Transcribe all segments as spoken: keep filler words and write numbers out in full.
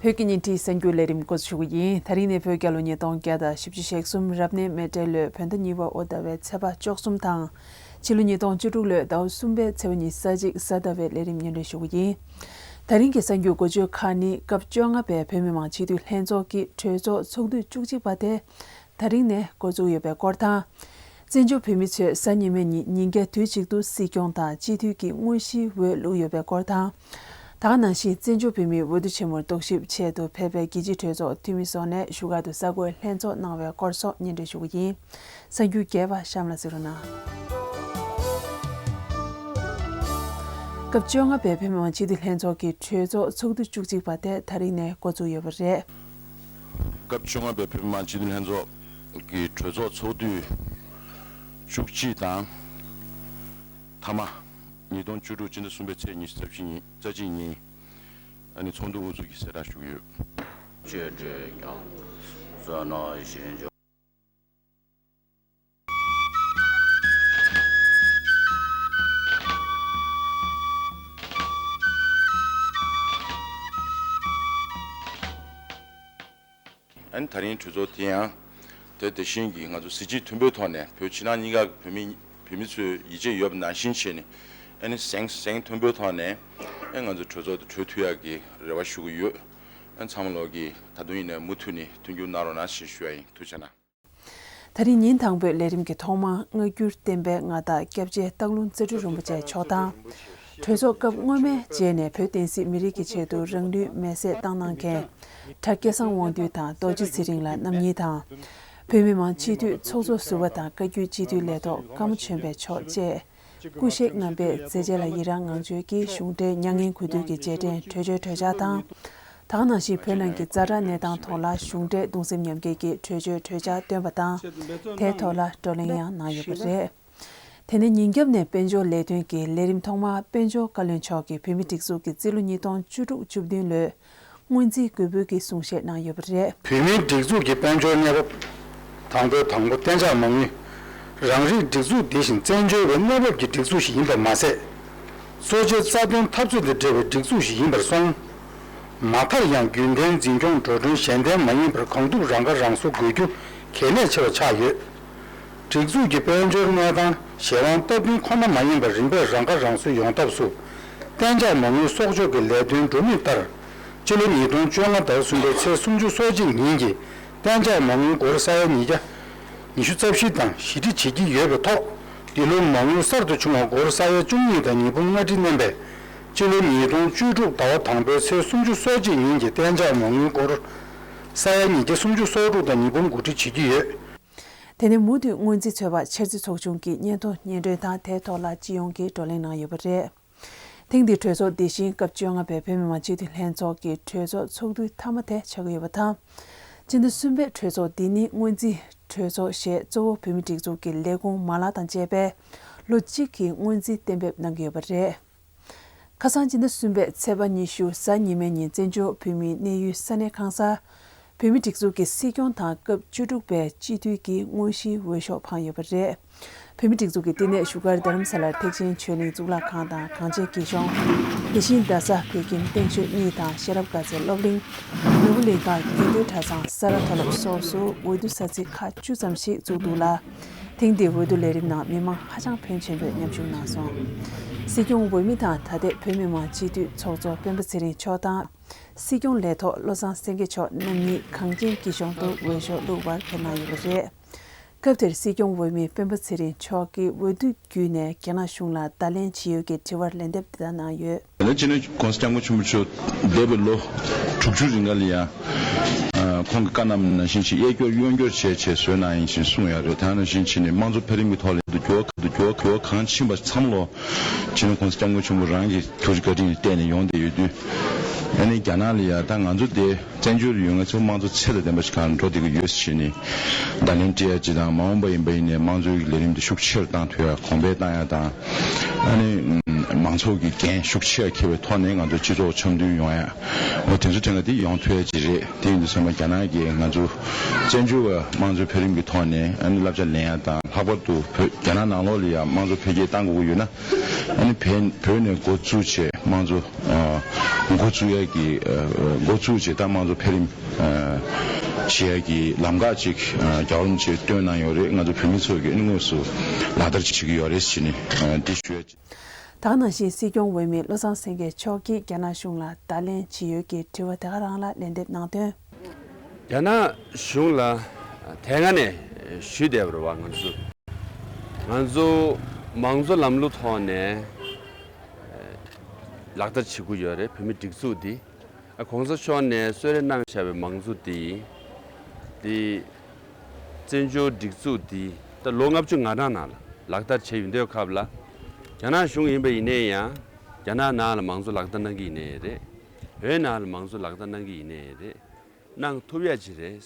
བོད་ཀྱི་ཉིན་རེའི་གསར་འགྱུར་ལས་རིམ་འགོ་འཛུགས་ཞུ་གི་ཡིན། ད་རིང་ནས་བོད་རྒྱལ་ལོ་ཉིས་སྟོང་བརྒྱ་དང་བཞི་བཅུ་ཞེ་གསུམ་རབ་གནས་མེ་སྤྲེལ་ལོའི་བོད་ཟླ་གཉིས་པ་དབོ་ཟླ་བའི་ཚེས་པ་བཅུ་གསུམ་དང་། ཕྱི་ལོ་ཉིས་སྟོང་བཅུ་དྲུག་ལོའི་ཟླ་བ་གསུམ་པའི་ཚེས་པ་ཉི་ཤུ་རྩ་གཅིག་གཟའ་ཟླ་བའི་ལས་རིམ་སྙན་སྒྲོན་ཞུ་གི་ཡིན། ད་རིང་གི་གསར་འགྱུར་འགོ་བརྗོད་ཁག་ནི། སྐབས་བཅོ་ལྔ་པའི་བོད་མི་མང་སྤྱི་འཐུས་ལྷན་ཚོགས་ཀྱི་གྲོས་ཚོགས་ཚོགས་དུས་བཅུ་གཅིག་པ་དེ་ད་རིང་ནས་འགོ་བཙུགས་ཡོད་པའི་སྐོར་དང་། བཙན་བྱོལ་བོད་མི་ཚོས་གཟའ་ཉི་མའི་ཉིན་ཉིན་འགའ་དུས་གཅིག་ཏུ་སྲིད་སྐྱོང་དང་སྤྱི་འཐུས་ཀྱི་དངོས་གཞིའི་འོས་བླུགས་ཡོད་པའི་སྐོར་དང་། ད་ག་ནང་བཞིན་བཙན་བྱོལ་བོད་མིའི་འོས་བསྡུ་ཆེན་མོར་རྟོག་ཞིབ་ཆེད་དུ་ཕེབས་པའི་རྒྱལ་སྤྱིའི་གྲོས་ཚོགས་འཐུས་མི་སོགས་ནས་བཞུགས་སྒར་དུ་གསར་འགོད་ལྷན་ཚོགས་གནང་བའི་སྐོར་སོགས་སྙན་སྒྲོན་ཞུ་གི་ཡིན། གསར་འགྱུར་རྒྱས་པ་གཤམ་ལ་གཟིགས་རོགས་གནང་། སྐབས་བཅོ་ལྔ་པའི་བོད་མི་མང་སྤྱི་འཐུས་ལྷན་ཚོགས་ཀྱི་གྲོས་ཚོགས་ཚོགས་དུས་བཅུ་གཅིག་པ་དེ་ད་རིང་ནས་འགོ་བཙུགས་ཡོད་པ་རེད། སྐབས་བཅོ་ལྔ་པའི་བོད་མི་མང་སྤྱི་འཐུས་ལྷན་ཚོགས་ཀྱི་གྲོས་ཚོགས་ཚོགས་དུས་བཅུ་གཅིག་དང་། མཐའ་མ། ཉིས་སྟོང་བཅུ་དྲུག་སྤྱི་ཟླ་གསུམ་པའི་ཚེས་ཉི་ཤུ་རྩ་བཞི་ཉིན། རྩ་གཅིག་ཉིན། ཨ་ནི་ཚོགས་འདུ་དབུ་འཛུགས་ཀྱིས་གསལ་བསྒྲགས་ཞུ་གི་ཡོད། བཅོས་སྒྲིག་ཀྱང་བཟོ་ནོ་བཞིན་འཇོག་ཨ་ནི་ད་རིང་གྲོས་ཚོགས་དེ་ཡང་། དེ་དེ་བཞིན་གྱི་ང་ཚོ་གཟི་བརྗིད་མཐོན་པོའི་ཐོག་ནས་བོད་ཕྱི་ནང་གཉིས་ཀ་གི་བོད་མི་བོད་མི་ཚོས་ཡིད་ཆེས་ཡོད་པ་ནང་བཞིན་བྱས་ནས། ཨ་ནི་གཟེངས་གཟེངས་མཐོན་པོའི་ཐོག་ནས་ཨ་ང་ཚོ་གྲོས་ཚོགས་དེ་གྲོལ་ཐུབ་ཡག་གི་རེ་བ་ཞུ་གི་ཡོད། ཨ་ཚང་མ་ལོག་གིས་ད་དུང་ཡིན་ནའི་མུ་མཐུད་ནས་མཐུན་འགྱུར་གནང་རོགས་གནང་ཞེས་ཞུ་ཡ་ཡིན། ཐུགས་རྗེ་གནང་། ད་རིང་ཉིན་དང་པོའི་ལས་རིམ་གྱི་ཐོག་མར་སྔ་འགྱུར་བསྟན་པའི་མངའ་བདག་སྐྱབས་རྗེ་སྟག་ལུང་རྩ་དྲུང་རིན་པོ་ཆེ་མཆོག་དང་། གྲོས་ཚོགས་སྐབས་སྔོན་མའི་རྗེས་ནས་བོད་བསྟན་སྲིད་མི་རིགས་ཀྱི་ཆེད་དུ་རང་ལུས་མེར་སྲེག་བཏང་གནང་མཁན་གྲྭ་སྐལ་བཟང་དབང་འདུས་དང་རྡོ་རྗེ་ཚེ་རིང་ལགས་རྣམ་གཉིས་དང་། བོད་མི་མང་སྤྱི་འཐུས་ཚོགས་གཙོ་ཟུར་པ་དང་བཀའ་བརྒྱུད་སྤྱི་འཐུས་ལས་ཐོག་བཀའ་མོལ་བྱོན་པ་མཆོག་བཅས། སྐུ་གཤེགས་རྣམ་པའི་མཛད་རྗེས་ལ་ཡི་རང་ངང་བརྗོད་ཀྱིས་གཞུང་འབྲེལ་མྱ་ངན་གུས་འདུད་ཀྱི་རྗེས་དྲན་གྲོས་ཆོད་གྲོས་འཆར་དང་། ད་ག་ནང་བཞིན་བོད་ནང་གི་ཛ་དྲག་གནས་སྟངས་ཐོག་ལ་གཞུང་འབྲེལ་གདུང་སེམས་མཉམ་སྐྱེད་ཀྱི་གྲོས་ཆོད་གྲོས་འཆར་བཏོན་པ་དང་། དེའི་ཐོག་ལ་བགྲོ་གླེང་ཡང་གནང་ཡོད་པ་རེད། དེ་ནས་ཉིན་རྒྱབ་ནས་དཔལ་འབྱོར་ལས་དོན་གྱི་ལས་རིམ་ཐོག་མར་དཔལ་འབྱོར་བཀའ་བློན་མཆོག་གིས་བོད་མིའི་སྒྲིག་འཛུགས་ཀྱི་རྩིས་ལོ་ཉིས་སྟོང་བཅུ་དྲུག་བཅུ་བདུན་ལོའི་སྔོན་རྩིས་འགོད་འབུལ་གྱི་གསུང་བཤད་གནང་ཡོད་པ་རེད། བོད་མིའི་སྒྲིག་འཛུགས་ཀྱི་དཔལ་འབྱོར་གནས་བབ། དང་པོའི་དང་པོ་གཏན་འཇགས་མ་དངུལ། རང་རིགས་སྒྲིག་འཛུགས་འདི་བཞིན་བཙན་བྱོལ་བའི་གནས་བབ་ཀྱི་སྒྲིག་འཛུགས་ཤིག་ཡིན་པ་མ་ཟད། གཙོ་ཆེའི་རྩ་དོན་འཐབ་རྩོད་དང་འབྲེལ་བའི་སྒྲིག་འཛུགས་ཤིག་ཡིན་པར་སོང་། མ་མཐར་ཡང་རྒྱུན་ལྡན་འཛིན་སྐྱོང་འགྲོ་གྲོན་གཞན་ལྡན་མ་ཡིན་པར་གང་ཐུབ་རང་ཁ་རང་གསོ་དགོས་རྒྱུ་གལ་གནད་ཆེ་བ་ཆགས་ཡོད། སྒྲིག་འཛུགས་ཀྱི་དཔལ་འབྱོར་གནས་སྟངས་གཞན་དབང་སྟབས་བསྟུན་ཁོ་ན་མ་ཡིན་པར་རིམ་པས་རང་ཁ་རང་གསོ་ཡོང་ཐབས་སུ། གཏན་འཇགས་མ་དངུལ་གསོག་འཇོག་གི་ལས་དོན་འགྲོ་མུས་ལྟར། སྤྱི་ལོ་ཉིས་སྟོང་བཅོ་ལྔ་ཟླ་བ་གསུམ་པའི་ཚེས་སུམ་ཅུ་སོ་གཅིག་ཉིན་གྱི་གཏན་འཇགས་མ་དངུལ་སྒོར་ས་ཡ་ཉིས་བརྒྱ་ཉི་ཤུ་རྩ་བཞི་དང་ཞི་འགྲིག་བྱེད་ཀྱི་ཡོད་པའི་ཐོག་འདི་ལོའི་མ་དངུལ་གསར་དུ་བྱུང་བ་སྒོར་ས་ཡ་བཅུ་གཉིས་དང་ཉིས་འབུམ་ལྔ་ཁྲི་བསྣན་པས། སྤྱི་ལོ་ཉིས་སྟོང་བཅུ་དྲུག་ཟླ་བ་དང་པོའི་ཚེས་སུམ་ཅུ་སོ་གཅིག་ཉིན་གྱི་གཏན་འཇགས་མ་དངུལ་སྒོར་ས་ཡ་ཉིས་བརྒྱ་སུམ་ཅུ་སོ་དྲུག་དང་ཉིས་འབུམ་དགུ་ཁྲི་བྱེད་ཀྱི་ཡོད། དེ་ནས་མུ་མཐུད་སྔོན་རྩིས་ཚོད་དཔག་འཆར་རྩིས་ཚོགས་ཆུང་གི་སྙན་ཐོ་སྙན་སྒྲོན་དང་དེའི་ཐོག་ལ་སྤྱི་ཡོངས་ཀྱི་བགྲོ་གླེང་གནང་ཡོད་པ་རེད། ཐེངས་འདིའི་གྲོས་ཚོགས་འདི་བཞིན་སྐབས་བཅོ་ལྔ་པའི་བོད་མི་མང་སྤྱི་འཐུས་ལྷན་ཚོགས་ཀྱི་གྲོས་ཚོགས་ཚོགས་དུས་མཐའ་མ་དེ་ཆགས་ཀྱི་ཡོད་པ་དང་། སྤྱི་ཟླ་གསུམ་པའི་གྲོས་ཚོགས་འདི་ནི་སྔོན་རྩིས་གྲོས་ཚོགས་ཞེས་གཙོ་བོ་བོད་མིའི་སྒྲིག་འཛུགས་ཀྱི་ལས་ཁུངས་མ་ལག་དང་བཅས་པས་ལོ་གཅིག་གི་སྔོན་རྩིས་གཏན་འབེབས་གནང་གི་ཡོད་པ་རེད། ཁ་སང་སྤྱི་ཟླ་གསུམ་པའི་ཚེས་པ་ཉི་ཤུ་གཟའ་ཉི་མའི་ཉིན་བཙན་བྱོལ་བོད་མིའི་གནས་ཡུལ་ས་གནས་ཁང་གསར། བོད་མིའི་སྒྲིག་འཛུགས་ཀྱི་སྲིད་སྐྱོང་དང་སྐབས་བཅུ་དྲུག་པའི་སྤྱི་འཐུས་ཀྱི་དངོས་གཞིའི་འོས་ཤོག་འཕངས་ཡོད་པ་རེད། བོད་མིའི་སྒྲིག་འཛུགས་ཀྱི་བསྟི་གནས་བཞུགས་སྒར་རྡ་རམ་ས་ལར་ཐེག་ཆེན་ཆོས་གླིང་གཙུག་ལག་ཁང་དང་གངས་ཅན་སྐྱིད་གཤོངས། དེ་བཞིན་རྡ་ས་བོད་ཁྱིམ་བསྟན་ཆོས་གཉིས་དང་ཤེས་རབ་དགའ་ཚལ་སློབ་གླིང་། ནོར་བུ་གླིང་ཁ་དགེ་འདུན་གྲྭ་ཚང་ས་རཱ་མཐོ་སློབ་སོགས་སུ་འོས་བསྡུ་ས་ཚིགས་ཁག་བཅུ་ཙམ་ཞིག་བཙུགས་འདུག་ལ། ཐེངས་འདིའི་འོས་བསྡུ་ལས་རིམ་ནང་མི་མང་ཧ་ཅང་ཕོན་ཆེན་པོས་མཉམ་ཞུགས་གནང་སོང་། སྲིད་སྐྱོང་འོས་མི་དང་ད་ལྟའི་བོད་མི་མང་སྤྱི་འཐུས་ཚོགས་གཙོ་སྤེན་པ་ཚེ་རིང་མཆོག་དང་། སྲིད་སྐྱོང་ལས་ཐོག་བློ་བཟང་སེང་གེ་མཆོག་རྣམ་གཉིས་གངས་ཅན་སྐྱིད་གཤོངས་དུ་འོས་ཤོག་བླུག་པར་ཕེབས་གནང་ཡོད་པ་རེད། སྐབས་དེར་སྲིད་སྐྱོང་འོས་མི་སྤེན་པ་ཚེ་རིང་མཆོག་གིས་འོས་བསྡུ་བརྒྱུད་ནས་རྒྱ་ནག་གཞུང་ལ་བརྡ་ལན་ཇི་ཡོད་ཀྱི་དྲི་བར་ལན་འདེབས་འདི་ལྟར་གནང་ཡོད། ད་ལན་ཅི་ནས་༸གོང་ས་༸སྐྱབས་མགོན་ཆེན་པོ་མཆོག་འདས་པའི་ལོ་དྲུག་ཅུ་རིང་ག་ལ་ཡང་ཁོང་གི་བཀའ་གནང་ནང་བཞིན་ཞིག་གཡས་སྐྱོར་གཡོན་སྐྱོར་བྱས་བྱས་བཟོས་གནང་ཡིན་ཞེས་གསུངས་ཡོད་རེད། ད་ནང་བཞིན་བྱས་ནས་དམངས་གཙོ་འཕེལ་རིམ་གྱི་ཐོག་ལ་འགྱུར་བ་འགྱུར་བ་གང་ཕྱིན་པ་ཚང་མ་ལོ་ཅི་ནས་༸གོང་ས་༸སྐྱབས་མགོན་ཆེན་པོ་རང་གི་ཐུགས་རྗེ་བཀའ་དྲིན་ལ་བརྟེན་ནས་ཡོང་བསྡད་ཡོད་དུས། ཨ་ནི་རྒྱ་ནག་ལ་ཡ་ད་ང་ཚོ་དེ་བཙན་བྱོལ་ཡོད་ང་ཚོ་དམངས་གཙོ་ཚད་དང་ལྡན་པ་ཞིག་གང་འགྲོ་བསྡད་ཀྱི་ཡོད་ཟེར་ནས་བརྡ་ལན་སྤྲད་ཡ་ཅིག་དང་མ་འོངས་པ་ཡིན་པ་ཡིན་ནའི་དམངས་གཙོའི་ལས་རིམ་དེ་ཤུགས་ཆེ་རུ་བཏང་ཐུབ་ཡ་གོང་འཕེལ་བཏང་ཡ་དང་། ཨ་ནི་ མང་ཚོགས་ཀྱི་འགན་ཤུགས་ཆེ་བ་འཁྱེར་བའི་ཐོག་ནས་ང་ཚོ་སྤྱི་ཚོགས་འཆམ་མཐུན་ཡོང་ཡ། འོ་དེ་ཚོ་དེ་སྔ་དེ་ཡོང་ཐུབ་ཡ་ཅིག་རེད། དེ་ཡིན་དུས་ཚང་མ་རྒྱ་ནག་གིས་ང་ཚོ་བཙན་བྱོལ་བ་དམངས་གཙོའི་འཕེལ་རིམ་གྱི་ཐོག་ནས་ཨ་ནི་བསླབ་བྱ་ལེན་ཡ་དང་། ལྷག་པར་དུ་བོད་རྒྱ་ནག་ནང་ལོགས་ལ་ཡ་དམངས་གཙོ་འཕེལ་རྒྱས་གཏང་དགོས་ཀྱི་ཡོད་ན། ཨ་ནི་བོད་བོད་ནས་འགོ་བཙུགས་བྱས་དམངས་གཙོ་འགོ་བཙུགས་ཡ་གི་འགོ་བཙུགས་བྱས་ད་དམངས་གཙོ་འཕེལ་རིམ་བྱེད་ཡ་གི་ལམ་ཁ་ཅིག་རྒྱལ་བ་རིན་པོ་ཆེས་བཏོན་གནང་ཡོད་རེད། ང་ཚོ་བོད་མི་ཚོ་གིས་ཨ་ནི་དངོས་སུ་ལག་བསྟར་བྱེད་ཀྱི་ཡོད་རེད་ཟེར་ནས་འདི་ཞུ་ཡ། ད་ག་ནང་བཞིན་སྲིད་སྐྱོང་འོས་མི་བློ་བཟང་སེང་གེ་མཆོག་གིས་རྒྱ་ནག་གཞུང་ལ་བརྡ་ལན་ཇི་ཡོད་ཀྱི་དྲི་བ་དེ་ག་རང་ལ་ལན་འདེབས་གནང་དོན། རྒྱ་ནག་གཞུང་ལ་དེ་སྔ་ནས་ཞུས་བསྡད་པ་རེད་བ། ང་ཚོ་ང་ཚོ་མང་གཙོ་ལམ་ལུགས་ཐོག་ནས་ལག་བསྟར་བྱེད་དགོས་ཡོད་རེད། བོད་མི་སྒྲིག་འཛུགས་འདི་གོང་ས་མཆོག་ནས་གསོལ་རས་གནང་བཞག་པའི་མང་གཙོ་འདི་འདི་བཙན་བྱོལ་སྒྲིག་འཛུགས་འདི་ད་ལོ་ལྔ་བཅུ་ང་གྲངས་ནང་ལ་ལག་བསྟར་བྱས་ཡོང་དུས་སྐབས་ལ། རྒྱ་ནག་གཞུང་ཡིན་པ་ཡིན་ནའི་ཡང་རྒྱ་ནག་ནང་ལ་མང་གཙོ་ལག་བསྟར་གནང་གི་ཡིན་ནའི་རེད། བོད་ནང་ལ་མང་གཙོ་ལག་བསྟར་གནང་གི་ཡིན་ནའི་རེད། གནང་ཐུབ་ཡ་ཅིག་རེད།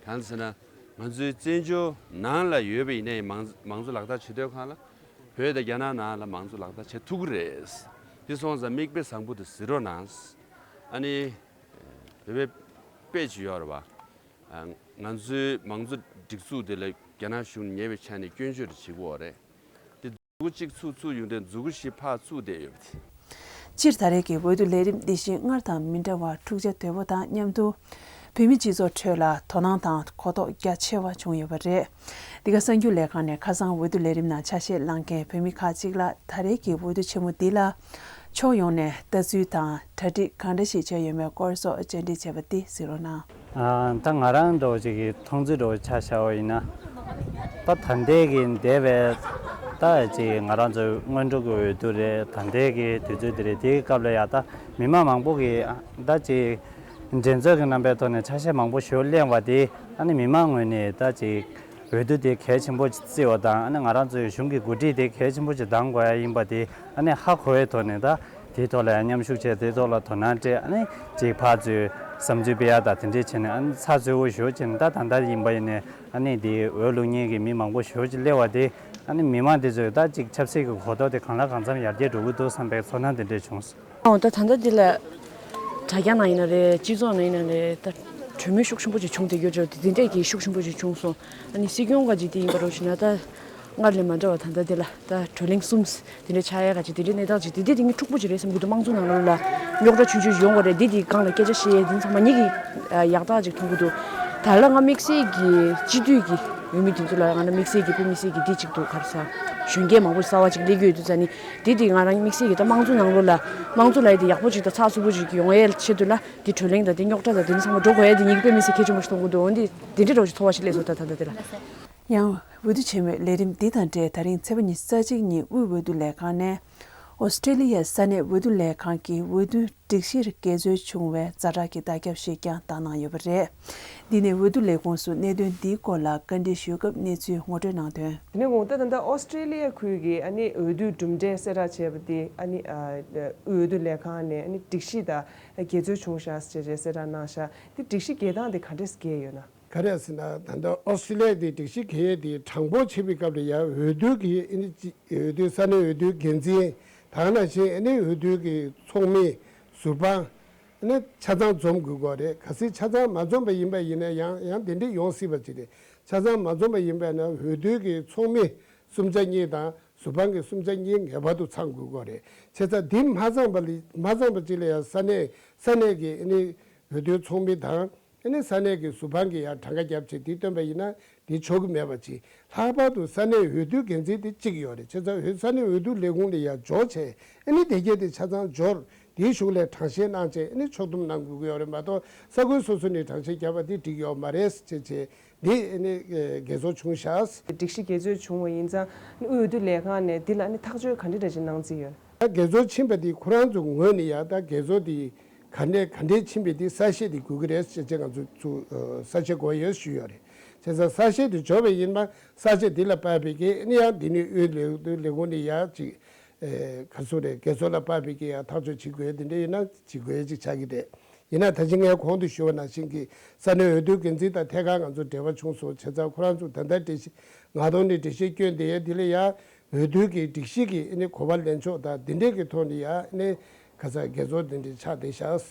གང་ཟེར་ན། ང་ཚོའི་བཙན་བྱོལ་ནང་ལ་ཡོད་པ་ཡིན་ནའི་མང་མང་གཙོ་ལག་བསྟར་བྱེད་དུས་སྒང་ལ་བོད་དང་རྒྱ་ནག་ནང་ལ་མང་གཙོ་ལག་བསྟར་བྱེད་ཐུབ་ཀྱི་རེད། འདི་སོང་ཙང་མིག་དཔེ་བཟང་པོ་དེ་གཟིགས་རོགས་གནང་། ཨ་ནི་བོད་པའི་དཔེ་ཅིག་ཡོད་རེད་བ། ང་ཚོའི་མང་གཙོ་སྒྲིག་འཛུགས་དེ་ལ་རྒྱ་ནག་གཞུང་ཉེ་བའི་ཆ་ནས་སྐྱོན་བརྗོད་རེ་བྱེད་ཀྱི་ཡོད་རེད། འདི་མཛུ་གུ་གཅིག་ཚུགས་ཚུགས་ཡོང་དུས་མཛུ་གུ་བཞི་ཕར་བཙུགས་བསྡད་ཡོད་པ་དེ། སྤྱིར་ད་རེས་ཀྱི་འོས་བསྡུ་ལས་རིམ་འདི་བཞིན་སྔར་དང་མི་འདྲ་བར་འཁྲུག་ཆ་དོད་པོ་དང་མཉམ་དུ་བོད་མི་སྤྱི་ཚོགས་ཁྲོད་ལ་དོ་སྣང་དང་གོ་རྟོགས་རྒྱ་ཆེ་བ་བྱུང་ཡོད་པ་རེད། འདི་ག་གསར་འགྱུར་ལས་ཁང་ནས་ཁ་སང་འོས་བསྡུ་ལས་རིམ་ནང་ཆ་ཤས་བླངས་མཁན་བོད་མི་ཁག་ཅིག་ལ་ད་རེས་ཀྱི་འོས་བསྡུ་ཆེན་མོ་འདི་ལ་ཕྱོགས་ཡོངས་ནས་ལྟ་ཚུལ་དང་གྲ་སྒྲིག་གང་འདྲ་ཞིག་བྱས་ཡོད་མེད་སྐོར་སོགས་བཅར་འདྲི་བྱས་པ་འདི་གཟིགས་རོགས་གནང་། ཨ། ད་ང་རང་འདྲ་བོ་ཅིག་གི་མཐོང་ཚུལ་འདྲ་བོ་ཆ་བཞག་པ་ཡིན་ན། ད་ད་ལྟའི་གི་འདས་པའི་ད་ཅིག་ང་རང་ཚོའི་སྔོན་འགྲོ་གི་འོས་བསྡུ་རེད། ད་ལྟའི་གི་དུས་ཚོད་འདི་རེད། དེའི་སྐབས་ལ་ཡ་ད་མི་མང་མང་པོ་གིས་ད་ཅིག་འགྲན་རྩོད་ཀྱི་རྣམ་པའི་ཐོག་ནས་ཆ་ཤས་མང་པོ་ཞིག་གླེང་བ་དེ་ཨ་ནི་མི་མང་ངོས་ནས་ད་ཅིག་འོས་བསྡུ་དེ་གལ་ཆེན་པོ་བརྩི་བ་དང་། ཨ་ནི་ང་རང་ཚོའི་གཞུང་གི་འགོ་ཁྲིད་དེ་གལ་ཆེན་པོ་ཅིག་གདམ་དགོས་ཡ་ཡིན་པ་དེ་ཨ་ནི་ཧ་གོ་བའི་ཐོག་ནས་ད། དེའི་ཐོག་ལ་ཡང་མཉམ་ཞུགས་བྱས། དེའི་ཐོག་ལ་དོ་སྣང་སྤྲད། ཨ་ནི་ཅིག་ཕར་ཚུར་བསམ་ཚུལ་སྤེལ་ཡག་དང་དེ་འདྲས་བྱས་ནས། ཨ་ནི་ཚགས་ཚུད་པོ་ཞེ་པོ་བྱས་ནས། ད་ད་ལྟ་ཡིན་པ་ཡིན་ནའི་ཨ་ནི་དེའི་འོས་བླུག་མཁན་གྱི་མི་མང་པོ་ཞེ་པོ་ཅིག་སླེབས་པ་དེ་ཨ་ནི་མི་མང་དེ་ཚོས་ད་ཅིག་ཆབ་སྲིད་ཀྱི་གོ་རྟོགས་དེ་གང་ལ་གང་འཚམ་ཡར་རྒྱས་འགྲོ་གི་འདུག་བསམ་པའི་ཚོར་སྣང་དེ་འདྲས་བྱུང་སོང་། ཨོ། ད་ད་ལྟ་འདི་ལ་དྲ་རྒྱ་ནང་ཡིན་ན་རེད། སྤྱི་ཚོགས་ནང་ཡིན་ན་རེད། ད་གྲོས་མོལ་ཤུགས་ཆེན་པོ་ཅིག་བྱུང་བསྡད་ཡོད་རེད། དེ་འདྲས་ཀྱི་ཤུགས་ཆེན་པོ་ཅིག་བྱུང་སོང་། ཨ་ནི་སྲིད་སྐྱོང་ག་ཅིག་དེ་ཡིན་པ་རོགས་ཞུས་ན་ད། སྔར་ལས་མ་འདྲ་བ་ད་ལྟ་འདི་ལ་ད་བགྲོ་གླེང་གསུམ་དེ་འདྲ་ཆགས་ཡ་ག་ཅིག་དེ་འདྲའི་གནས་སྟངས་ཅིག་དེ་འདི་དེ་ངས་འཁྲུག་པོ་ཅིག་རེད་བསམ་གྱི་འདུག་དམངས་གཙོ་ནང་ལོགས་ལ་རྙོག་དྲ་ཆུང་ཆུང་ཡོང་བ་རེད། འདི་དེ་སྒང་ལ་སྐད་ཆ་བཤད་ཡ་འདི་ཚང་མ་ཉིད་ཀྱིས་ཡག་ཐག་ཅིག་མཐོང་གི་འདུག་ད་ལ་ང་དམིགས་བསལ་གྱི་སྤྱི་འཐུས་ཀྱི་འོས་མི་དེ་ཚོ་ལ་ང་ལ་དམིགས་བསལ་གྱི་དཔེ་མི་སྲིད་ཀྱི་འདི་ཅིག་འདུག་ག་རེ་ཟ། གཞོན་སྐྱེས་མང་པོ་གསར་བ་ཅིག་སླེབས་ཀྱི་ཡོད་དུས་ཙ་ནི་འདི་དེ་ང་རང་དམིགས་བསལ་གྱི་ད་དམངས་གཙོ་ནང་ལོགས་ལ་དམངས་གཙོ་ལབ་ཡ་དེ་ཡག་པོ་ཅིག་དང་ཚགས་ཚུད་པོ་ཅིག་ཡོང་ཡའི་ཆེད་དུ་ལ་འདི་བགྲོ་གླེང་དང་འདི་རྙོག་དྲ་དང་འདི་ཚང་མ་འགྲོ་དགོས་ཡ་འདི་ཉིད་ཀྱི་དཔེ་མི་སྲིད་གལ་ཆེན་པོ་ཞིག་མཐོང་གི་འདུག་འོན་ཏེ་འདི་འདྲའི་འདྲ་བོ་ཞིག་ཚོར་བ་ཞིག་སླེབས་སོང་ད་ད་ལྟ་འདི་ལ། ཡང་། འོས་བསྡུ་ཆེན་མོའི་ལས་རིམ་འདི་དང་འབྲེལ། ད་རིང་ཚེས་པ་ཉི་ཤུ་རྩ་གཅིག་ཉིན་དབུས་འོས་བསྡུ་ལས་ཁང་ནས་ཨོ་སི་ཀྲི་ལི་ཡའི་ས་གནས་འོས་བསྡུ་ལས་ཁང་གི་འོས་བསྡུ་སྒྲིག་གཞིར་འགལ་འཛོལ་བྱུང་བའི་ཛ་དྲག་གི་བརྡ་ཁྱབ་ཞིག་ཀྱང་བཏང་གནང་ཡོད་པ་རེད། འདི་ནས་འོས་བསྡུ་ལས་ཁུངས་སུ་གནད་དོན་འདིའི་སྐོར་ལ་བཀའ་འདྲི་ཞུས་སྐབས་གནས་ཚུལ་ངོ་སྤྲོད་གནང་དོན། དེ་ནས་འོང་ད་ད་ལྟ་ཨོ་སི་ཀྲི་ལི་ཡ་ཁུལ་གྱི་ཨ་ནི་འོས་བསྡུའི་གྲུབ་འབྲས་གསལ་བསྒྲགས་བྱས་པ་དེ་ཨ་ནི་ཨ་འོས་བསྡུ་ལས་ཁང་ནས་ཨ་ནི་སྒྲིག་གཞི་དང་འགལ་འཛོལ་བྱུང་ཤག་ཟེར་བྱས་གསལ་བསྒྲགས་གནང་ཤག་དེ་སྒྲིག་གཞི་འགལ་སྟངས་དེ་ག་འདྲས་འགལ་ཡོད་ན། ག་རེ་ཟེར་ན། ད་ལྟ་ཨོ་སི་ཀྲི་ལི་ཡ་དེ་སྒྲིག་གཞི་འགལ་ཡས་དེ་དྲང་པོ་བྱེད་པའི་སྐབས་ལ་ཡང་འོས་བསྡུ་གི་ཨ་ནི་ཅི་འོས་བསྡུ་ས་གནས་འོས་བསྡུའི་འགན་འཛིན་དང་ནང་བཞིན་ཨ་ནི་འོས་བསྡུ་གི་ཚོགས་མི་ཟུར་དཔང་ཨ་ནི་ཆ་ཚང་འཛོམས་དགོས་ཀྱི་རེད། གལ་སྲིད་ཆ་ཚང་མ་འཛོམས་པ་ཡིན་པ་ཡིན་ན་ཡང་ཡང་དེ་འདྲས་ཡོང་སྲིད་པ་ཅིག་རེད། ཆ་ཚང་མ་འཛོམས་པ་ཡིན་པ་ཡིན་ན་འོས་བསྡུ་གི་ཚོགས་མི་གསུམ་ཆ་གཉིས་དང་ཟུར་དཔང་གི་གསུམ་ཆ་གཉིས་ངེས་པར་དུ་ཚང་དགོས་ཀྱི་རེད། བྱས་ཙང་འདི་མ་ཚང་པ་ལ་མ་ཚང་པ་ཅིག་ལ་ཡང་ས་གནས་ས་གནས་ཀྱི་ཨ་ནི་འོས་བསྡུའི་ཚོགས་མི་དང་། ཨ་ནི་ས་གནས་ཀྱི་ཟུར་དཔང་གིས་ཡང་གྲངས་ཀ་བརྒྱབ་བྱས་དེ་བཏོན་པ་ཡིན་ན་དེ་ཆོག་གི་མེད་པ་ཅིག་ལྷག་པར་དུ་ས་གནས་འོས་བསྡུ་འགན་འཛིན་དེ་གཅིག་ཡོད་རེད། བྱས་ཙང་འོས་ས་གནས་འོས་བསྡུ་ལས་ཁུངས་ལ་ཡང་འབྱོར་བྱས་ཨ་ནི་དེ་གས་དེ་ཆ་ཚང་འབྱོར་དེའི་གཞུག་ལ་གྲངས་བཤེར་གནང་བྱས་ཨ་ནི་ཕྱོགས་བསྡོམས་གནང་དགོས་ཀྱི་ཡོད་རེད་མ་གཏོགས་ས་ཁུལ་སོ་སོ་ནས་གྲངས་བཤེར་བརྒྱབ་པ་དེ་འགྲིག་ཡོད་མ་རེད་ཅེས་བྱས་འདི་ཨ་ནི་འགལ་འཛོལ་བྱུང་ཤག་སྒྲིག་གཞི་འགལ་འཛོལ་བྱུང་བ་ཡིན་ཙང་དབུས་འོས་བསྡུ་ལས་ཁང་ནས་འདི་ལ་ཨ་ནི་ཐག་གཅོད་ག་འདྲ་འདྲ་ཅིག་གནང་རྩིས་ཡོད། ད་འགལ་འཛོལ་ཕྱིན་པ་འདི་ཁོ་རང་ཚོ་ངོས་ནས་ཡང་ད་འགལ་འཛོལ་འདི་ག་འདྲས་ག་འདྲས་ཕྱིན་པའི་འདི་གསལ་བཤད་འདི་དགོས་ཀྱི་རེད་ཅེས་བྱས་ང་ཚོ་ཚོ་གསལ་བཤད་དགོས་ཡོད་ཞུས་ཡོད་རེད། བྱས་ཙང་གསལ་བཤད་འདི་འབྱོར་བ་ཡིན་ན་གསལ་བཤད་འདི་ལ་དཔག་པའི་གི་ཨ་ནི་ཡང་འདི་ནི་དབུས་ལས་ལས་ཁུངས་ནས་ཡང་ཅིག་ག་ཚོད་རེད། འགལ་འཛོལ་ལ་དཔག་པའི་གི་ཡང་ཐག་གཅོད་བྱེད་དགོས་འདི་འདྲས་ཡིན་ན་བྱེད་དགོས་ཅིག་ཆགས་ཀྱི་རེད། ཡིན་ན་ད་ཅི་ངས་གོང་དུ་ཞུས་པ་ནང་བཞིན་གྱི་ས་གནས་འོས་བསྡུ་འགན་འཛིན་དང་ཐད་ཀར་ང་ཚོ་འབྲེལ་བ་བྱུང་སོང་། བྱས་ཙང་ཁོ་རང་ཚོ་ད་ལྟ་འགྲེལ་བཤད་ང་ཐོག་ནས་འགྲེལ་བཤད་བསྐྱོན་བསྡད་ཡས་འདི་ལ་ཡང་ འོས་བསྡུ་གི་སྒྲིག་གཞི་གི་ཨ་ནི་གོ་བ་ལེན་ཕྱོགས་དང་འདི་འདྲས་ཀྱི་ཐོག་ནས་ཡ་ཨ་ནི་ག་ས་དགེ་ཚོགས་འདི་འདྲས་ཆགས་བསྡད་ཤག་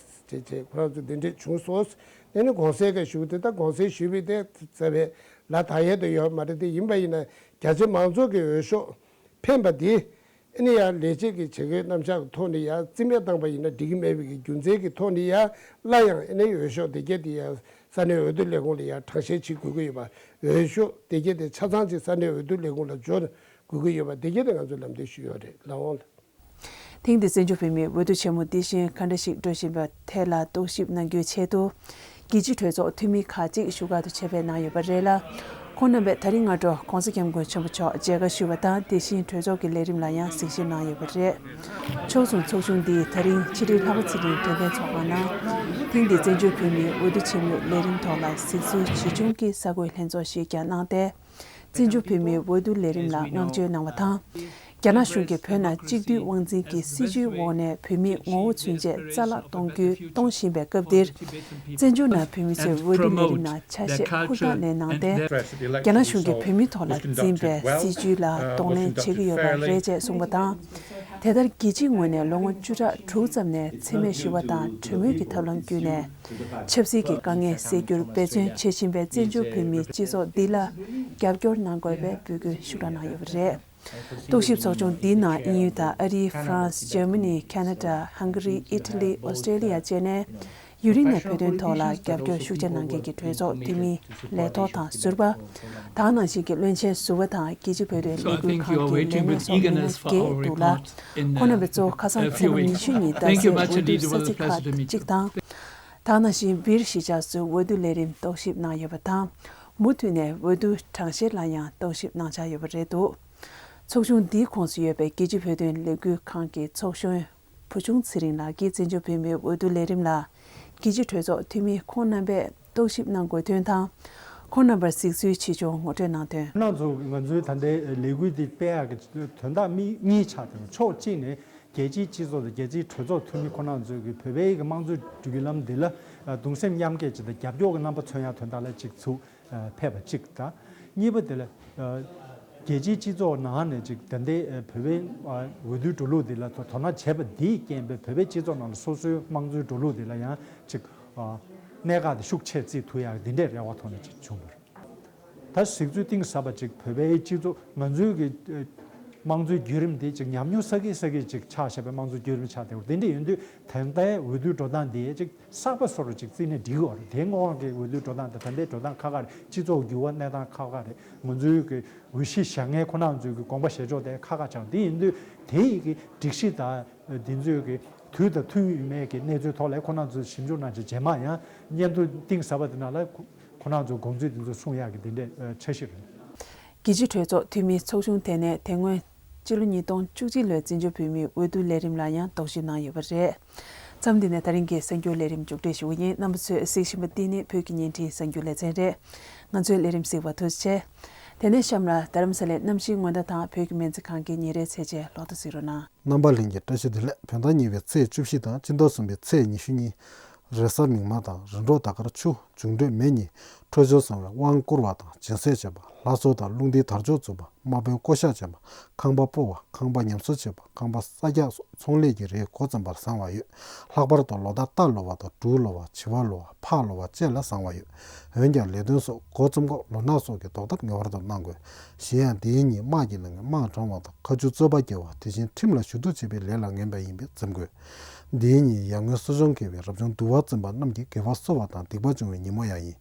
ཅེས་བྱས་ཁོ་རང་ཚོ་འདི་འདྲས་བྱུང་སོང་། ཨ་ནི་གོང་གསལ་ག་ཞུ་དེ་ད་གོང་གསལ་ཞུས་པའི་དེ་རྩ་བའི་ལ་དག་ཡས་དུ་ཡོད་མ་རེད། དེ་ཡིན་པ་ཡིན་ན་རྒྱ་ཆེ་མང་ཚོགས་ཀྱི་འོས་ཤོག་འཕེན་པ་འདི་ཨ་ནི་ཡང་ལས་བྱེད་ཀྱི་བྱེད་སྒོའི་རྣམ་གཞག་གི་ཐོག་ནས་ཡང་རྩིས་མེད་བཏང་པ་ཡིན་ན་འགྲིག་གི་མེད་པའི་གི་རྒྱུ་མཚན་གྱི་ཐོག་ནས་ཡང་སླར་ཡང་ཨ་ནི་འོས་ཤོག་དེ་གྱད་དེ་ཡང་ས་གནས་འོས་བསྡུ་ལས་ཁུངས་ལ་ཡང་དྲང་བཤེར་བྱེད་དགོས་ཀྱི་ཡོད་པ། འོས་ཤོག་དེ་གྱད་དེ་ཆ་ཚང་ཅིག་ས་གནས་འོས་བསྡུ་ལས་ཁུངས་ལ་འབྱོར་དགོས་ཀྱི་ཡོད་པ་དེ་གྱད་དེ་ང་ཚོས་ལམ་སྟོན་ཞུས་ཡོད་རེད། ལགས་འོང་། ཐེངས་འདིའི་བཙན་བྱོལ་བོད་མིའི་འོས་བསྡུ་ཆེན་མོ་འདི་བཞིན་ག་འདྲ་ཞིག་འགྲོ་བཞིན་པ་ཐད་ལ་རྟོག་ཞིབ་གནང་རྒྱུའི་ཆེད་དུ། རྒྱལ་སྤྱིའི་གྲོས་ཚོགས་འཐུས་མི་ཁག་ཅིག་བཞུགས་སྒར་དུ་ཆེད་ཕེབས་གནང་ཡོད་པ་རེད་ལ། ཁོང་རྣམ་པས་ད་རིང་སྔ་དྲོ་༸གོང་ས་༸སྐྱབས་མགོན་ཆེན་པོ་མཆོག་མཇལ་ཁ་ཞུས་པ་དང་དེ་བཞིན་གྲོས་ཚོགས་ཀྱི་ལས་རིམ་ལ་ཡང་གཟིགས་ཞིབ་གནང་ཡོད་པ་རེད། ཕྱོགས་མཚུངས་ཚོགས་ཆུང་འདིས་ད་རིང་ཕྱི་དྲིལ་ལྷག་པ་ཚེ་རིང་དྲན་རྟེན་ཚོགས་ཁང་ནང་། ཐེངས་འདིའི་བཙན་བྱོལ་བོད་མིའི་འོས་བསྡུ་ཆེན་མོའི་ལས་རིམ་ཐོག་ལ་གཟིགས་ཚུལ་ཇི་བྱུང་གི་གསར་འགོད་ལྷན་ཚོགས་ཤིག་ཀྱང་གནང་སྟེ། བཙན་བྱོལ་བོད་མིའི་འོས་བསྡུ་ལས་རིམ་ལ་བསྔགས་བརྗོད་གནང་བ་དང་། རྒྱ་ནག་གཞུང་གིས་བོད་ནང་གཅིག་སྡུད་དབང་འཛིན་གྱི་སྲིད་བྱུས་འོག་ནས་བོད་མིའི་ངོ་བོ་ཚུན་ཆད་རྩ་བརླག་གཏོང་རྒྱུ་གཏོང་བཞིན་པའི་སྐབས་འདིར། བཙན་བྱོལ་ནང་བོད་མི་ཚོས་འོས་བསྡུ་ལས་རིམ་ནང་ཆ་ཤས་ཧུར་ཐག་ནས་གནང་སྟེ། རྒྱ་ནག་གཞུང་གིས་བོད་མིའི་ཐོག་ལ་འཛིན་པའི་སྲིད་བྱུས་ལ་གདོང་ལེན་བྱེད་ཀྱི་ཡོད་པ་རེད་ཅེས་གསུངས་པ་དང་། དེ་ལྟར་རྒྱལ་སྤྱིའི་ངོས་ནས་ལོ་ངོ་བཅུ་ཕྲག་དྲུག་ཙམ་ནས་འཚེ་མེད་ཞི་བ་དང་གྲོས་མོལ་གྱི་ཐབས་ལམ་བརྒྱུད་ནས། ཆབ་སྲིད་ཀྱི་དཀའ་ངལ་སེལ་རྒྱུར་འབད་བརྩོན་བྱེད་བཞིན་པའི་བཙན་བྱོལ་བོད་མིའི་སྤྱི་ཚོགས་འདི་ལ་རྒྱབ་སྐྱོར་གནང་དགོས་པའི་འབོད་སྐུལ་ཤུགས་དྲག་གནང་ཡོད་པ་རེད། རྟོག་ཞིབ་ཚོགས་ཆུང་འདིའི་ནང་དབྱིན་ཡུལ་དང་ཨ་རི། ཧྥ་རན་སི། འཇར་མ་ནི། ཁ་ན་ཌ། ཧང་ག་རི། ཨི་ཊ་ལི། ཨོ་སི་ཀྲེ་ལི་ཡ་བཅས་ནས་ཡུན་རིང་ནས་བོད་དོན་ཐོག་ལ་རྒྱབ་སྐྱོར་ཤུགས་ཆེ་གནང་མཁན་གྱི་གྲོས་ཚོགས་འཐུས་མི། ལས་ཐོག་དང་ཟུར་པ། དེ་ནང་བཞིན་གྱི་བློན་ཆེན་ཟུར་པ་དང་རྒྱལ་སྤྱིའི་བོད་དོན་ལས་འགུལ་ཁང་གི་ལས་སྣེ་སོགས་མི་སྣ་བརྒྱད་འདུག་ལ། ཁོང་རྣམ་པས་གཙོ་བོ་ཁ་སང་ཚེས་པ་ཉི་ཤུ་ཉིན་སྟག་གཟིག་འོས་བསྡུའི་ས་ཚིགས་ཁག་ཅིག་དང་། དེ་ནང་བཞིན་སྦིར་གཞིས་ཆགས་སུ་འོས་བསྡུ་ལས་རིམ་རྟོག་ཞིབ་གནང་ཡོད་པ་དང་། མུ་མཐུད་ནས་འོས་བསྡུ་གྲངས་བཤེར་ལ་ཡང་རྟོག་ཞིབ་གནང་འཆར་ཡོད་པ་རེད་འདུག་ཚོགས་ཆུང་འདིའི་ཁོངས་སུ་ཡོད་པའི་རྒྱལ་སྤྱིའི་བོད་དོན་ལས་འགུལ་ཁང་གི་ཚོགས་གཞོན་བུ་ཆུང་ཚེ་རིང་ལགས་ཀྱིས་བཙན་བྱོལ་བོད་མིའི་འོས་བསྡུ་ལས་རིམ་ལ་རྒྱལ་སྤྱིའི་གྲོས་ཚོགས་འཐུས་མི་ཁོང་རྣམ་པས་རྟོག་ཞིབ་གནང་དགོས་དོན་དང་། ཁོང་རྣམ་པར་གཟིགས་ཚུལ་ཇི་བྱུང་ངོ་སྤྲོད་གནང་དོན། ཁོང་རྣམ་ཚོ་ང་ཚོའི་ད་ལྟའི་ལས་འགུལ་འདི་སྤེལ་ཡག་གི་དོན་དག་མི་གཉིས་ཆགས་ཀྱང་ཕྱོགས་གཅིག་ནས་རྒྱལ་སྤྱིའི་སྤྱི་ཚོགས་དང་རྒྱལ་སྤྱིའི་གྲོས་ཚོགས་འཐུས་མི་ཁོང་རྣམ་ཚོས་ཀྱི་བོད་པའི་གི་དམངས་གཙོའི་བརྒྱུད་ལམ་འདི་ལ་གདུང་སེམས་མཉམ་སྐྱེད་ཅིག་དང་རྒྱབ་སྐྱོར་གྱི་རྣམ་པ་མཚོན་ཡག་དོན་དག་ལ་ཅིག་ཚུགས། ཕེབས་པ་གཅིག་དང་། གཉིས་པ་དེ་ལ། རྒྱལ་སྤྱིའི་སྤྱི་ཚོགས་ནང་ནས་ཅིག་ད་ལྟའི་བོད་པའི་འོས་བསྡུའི་འགྲོ་ལུགས་འདི་ལ་དོ་དོ་སྣང་བྱས་པ་འདིའི་རྐྱེན་པས་བོད་པའི་སྤྱི་ཚོགས་ནང་ལ་སོ་སོའི་དམངས་གཙོའི་འགྲོ་ལུགས་འདི་ལ་ཡང་ཅིག་གནད་འགག་དེ་ཤུགས་ཆེ་བརྩི་ཐུབ་ཡག་འདི་འདྲའི་རེ་བ་ཐོག་ནས་ཅིག་བྱུང་བ་རེད། ད་གཟིགས་ཚུལ་གཏིང་ཟབ་པ་ཅིག་བོད་པའི་སྤྱི་ཚོགས་ང་ཚོའི་གི་དམངས་གཙོའི་བརྒྱུད་རིམ་འདི་ཅིག་ཉམས་མྱོང་བསགས་ཀྱི་བསགས་ཀྱི་ཅིག་ཆགས་བཞག་པའི་དམངས་གཙོའི་བརྒྱུད་རིམ་ཆགས་བསྡད་པ་འདི་འདྲ་ཡིན་དུས་ད་ལྟའི་འོས་བསྡུའི་འགྲོ་སྟངས་འདི་ཅིག་གསར་པ་བཟོ་འདྲ་ཅིག་བརྩིས་ནས་འགྲིག་གི་རེད། དེ་སྔོན་གྱི་འོས་བསྡུའི་འགྲོ་སྟངས་དང་ད་ལྟའི་འགྲོ་སྟངས་ཁག་ཁག་རེད། སྤྱི་ཚོགས་འགྱུར་བ་གནས་སྟངས་ཁག་ཁག་རེད། ང་ཚོའི་གི་འོས་གཞི་བཞག་མཁན་ཁོ་རང་ཚོའི་གི་དགོངས་པ་བཞེས་ཕྱོགས་དེ་ཁག་ཁག་ཆགས། དེ་ཡིན་དུས་དེ་ཡི་གི་སྒྲིག་གཞི་དང་དེ་ཚོའི་གི་དུས་དང་མཐུན་ཡོད་མེད་ཀྱི་གནས་ཚུལ་ཐོག་ལ་ཁོ་རང་ཚོས་ཞིབ་འཇུག་གནང་བྱས་རྗེས་མ་ཡང་སྙན་ཐོ་གཏིང་ཟབ་པ་དེ་ནང་ལ་ཁོ་རང་ཚོའི་དགོངས་ཚུལ་དེ་ཚོ་གསུང་ཡག་གི་དེ་འདྲའི་འཆར་གཞི་རེད། རྒྱལ་སྤྱིའི་གྲོས་ཚོགས་འཐུས་མིའི་ཚོགས་ཆུང་དེ་ནས་དེ་སྔོན་སྤྱི་ལོ་ཉིས་སྟོང་བཅུ་གཅིག་ལོའི་བཙན་བྱོལ་བོད་མིའི་འོས་བསྡུ་ལས་རིམ་ལ་ཡང་རྟོག་ཞིབ་གནང་ཡོད་པ་རེད། མཚམས་འདི་ནས་ད་རིང་གི་གསར་འགྱུར་ལས་རིམ་མཇུག་སྒྲིལ་ཞུ་གི་ཡིན། རྣམ་པ་ཚོས་གཟིགས་བཞིན་པ་འདི་ནི་བོད་ཀྱི་བརྙན་འཕྲིན་གསར་འགྱུར་ལེ་ཚན་རེད། ང་ཚོའི་ལས་རིམ་གཟིགས་པར་ཐུགས་རྗེ་ཆེ། དེ་ནས་གཤམ་ལ་རྡ་རམ་ས་ལའི་གནམ་གཤིས་སྔོན་བརྡ་དང་བོད་ཀྱི་སྨན་རྩིས་ཁང་གི་ཉིན་རེའི་ཚད་ཆེན་ལོ་ཐོ་གཟིགས་རོགས་གནང་། རྣམ་པ་ལྷན་རྒྱས་བཀྲ་ཤིས་བདེ་ལེགས། བོད་ཟླ་གཉིས་པའི་ཚེས་བཅུ་བཞི་དང་སྤྱི་ཟླ་གསུམ་པའི་ཚེས་ཉི་ཤུ་གཉིས། རེས་གཟའ་མིག་དམར་དང་རི་འབྲོག་ཟླ་སྐར་ཆུ། འབྱུང་འཕྲོད་མེ་གཉིས། འཕྲོད་སྦྱོར་བཟང་བའི་དབང་བསྐུར་བ་དང་སྦྱིན་སྲེག་བྱེད་པ། ལྷ་གསོལ་དང་རླུང་རྟའི་དར་ལྕོག་འཛུགས་པ། དམག་དཔོན་བསྐོ་གཞག་བྱེད་པ། ཁང་པ་སྤོ་བ། ཁང་པ་ཉམས་གསོ་བྱེད་པ། ཁང་པ་གསར་རྒྱག་སོགས་ཚོང་ལས་ཀྱི་རིགས་འགོ་བརྩམས་པར་བཟང་བ་ཡོད། ལྷག་པར་དུ་ལོ་ཟླ་རྟ་ལོ་བ་དང་འབྲུག་ལོ་བ། བྱི་བ་ལོ་བ། ཕག་ལོ་བ་བཅས་ལ་བཟང་བ་ཡོད། འོན་ཀྱང་ལས་དོན་སོགས་འགོ་རྩོམ་སྐབས་ལོ་ནག་སོགས་ཀྱི་ཟློག་ཐབས་ངེས་པར་དུ་གནང་དགོས། གཞན་ཡང་འདིའི་ཉིན་དམག་གི་ལས་ངན་དམག་དྲང་བ་དང་ཁ་མཆུ་རྩོད་པ་རྒྱག་པ། དེ་བཞིན་ཁྲིམས་ལ་ཞུ་གཏུག་བྱེད་པའི་ལས་ལ་ངན་པ་ཡིན་པས་འཛེམ་དགོས། འདིའི་ཉིན་ཡར་ངོའི་གསོ་སྦྱོང་དགེ་བས་རབ་བྱུང་འདུལ་བ་བརྩམས་པ་རྣམས་ཀྱི་དགེ་བ་གསོ་བ་དང་སྡིག་པ་སྦྱོང་བའི་ཉིན་མོ་ཡང་ཡིན།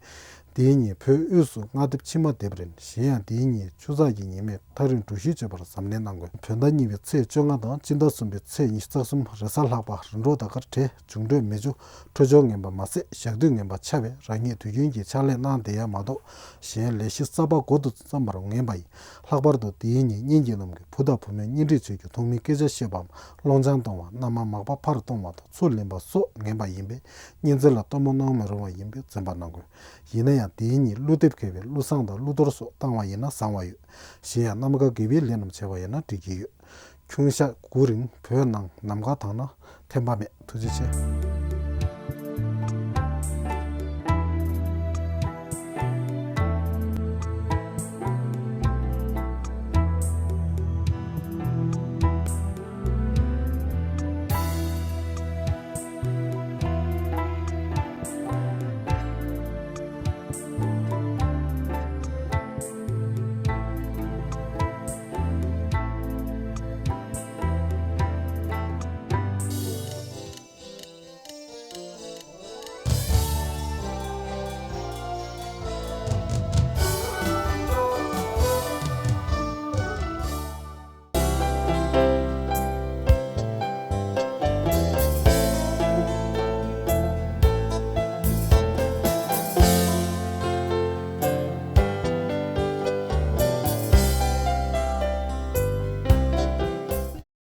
འདིའི་ཉིན་བོད་དབུས་སུ་སྔ་འདེབས་ཕྱི་མ་འདེབས་རན། གཞན་ཡང་འདིའི་ཉིན་ཆུ་ཚགས་ཀྱི་ཉི་མས་ཐག་རིང་འགྲུལ་བཞུད་བྱེད་པར་གཟབ་ནན་གནང་དགོས། བོད་ཟླ་གཉིས་པའི་ཚེས་བཅོ་ལྔ་དང་སྤྱི་ཟླ་གསུམ་པའི་ཚེས་ཉི་ཤུ་རྩ་གསུམ་རེས་གཟའ་ལྷག་པ། རི་འབྲོག་ཟླ་སྐར་བགྲེས། འབྱུང་འཕྲོད་མེ་བཅུ། འཕྲོད་སྦྱོར་ངན་པ་མ་ཟད་ཞག་དུས་ངན་པ་ཆགས་པས་རང་ཉིད་དུས་རྒྱུན་གྱི་ཕྱག་ལས་གནང་བསྡད་ཡ་མ་གཏོགས་གཞན་ལས་གཞི་གསར་པ་འགོ་ཏུ་བརྩམས་པར་ངན་པ་ཡིན། ལྷག་པར་དུ་དེའི་ཉིན་གཉེན་གྱི་ལམ་གྱི་བུ་དང་བུ་མོས་གཉེན་སྒྲིག་བྱེད་རྒྱུ། ཐོག་མའི་སྐད་ཆ་བཤད་པའམ་སློང་ཆང་གཏོང་བ། མནའ་མ་མག་པ་ཕར་གཏོང་བ་དང་ཚུར་ལེན་པ་སོགས་ངན་པ་ཡིན་པས་གཉེན་ཚན་ལ་སྟོན་མོ་གནང་མི་རུང་བ་ཡིན་པས་འཛེམ་པ་གནང་དགོས། ཡིན་ན་ཡང་དེའི་ཉིན་ཀླུ་འདེབས་དགེ་བས་ཀླུ་བསངས་དང་ཀླུ་གཏོར་སོགས་བཏང་བ་ཡིན་ན་བཟང་བ་ཡོད། གཞན་ཡང་གནམ་ཁ་དགེ་བའི་ལས་རྣམས་བྱས་པ་ཡིན་ན་འགྲིག་གི་ཡོད། ཁྱུང་ཤ་དགུ་རིང་བོད་ནང་ནམ་མཁའ་དྭངས་ན་ཐེམ་པ་མེད། ཐུགས་རྗེ་ཆེ།